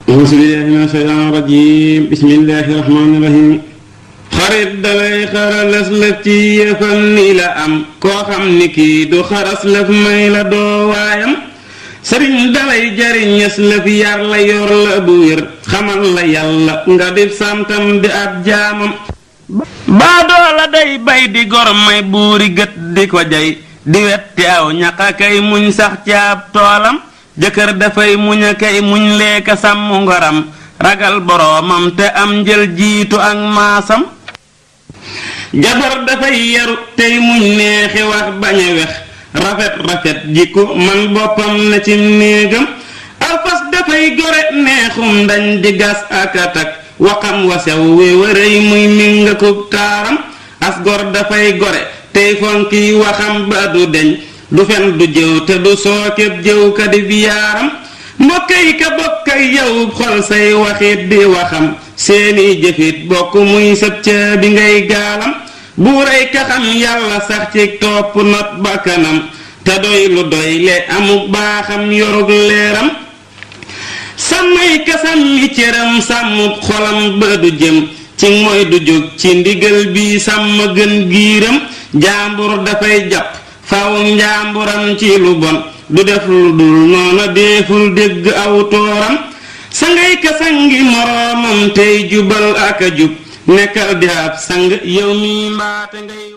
أعوذ بالله من الشيطان الرجيم بسم الله الرحمن الرحيم xarit dalay kharalous leuf ci yeufam ni la am koo xam ni kii du xaras leuf may la doo waayam sëriñ dalay jariñes leuf yar la yor la bu wér xamal la yàlla nga def santam di ab jaamam baadoo la day bay di gor may buuri gët di ko jay di wetti aw ñaqa kay muñ sax ci ab toolam jëkkër dafay muñ a kay muñ leeka sàmm ngoram ragal boroomam te am njël jiitu ak maasam jabar dafay yaru tey muñ neexi wax bañ a wex rafet rafet jikko man boppam na ci néegam alfas dafay gore neexum dañ di gas ak atak waxam wasew wi wërëy muy minga kub taaram as gor dafay gore tey fonki waxam ba du deñ du fen du jëw te du sookeb jëw ka di biyaaram mbokkay ka bokkay yow xol say waxit di waxam seeni jëfit bokk muy sëb ca bi ngay gaalam buuray ka xam yàlla sax ci topp not bakkanam te doy lu doy le amuk baaxam yorug leeram sàmmay ka sàmmi cëram sàmmub xolam ba du jëm ci mooy du jóg ci ndigal bi sàmm gën giiram jaambur dafay jàpp faw njaamburam ci lu bon du def lu dul noona deeful dégg aw tooram sangay ka sangi moroomam tey jubal ak a jub nekkal di ab sang yow mi mbaate ngay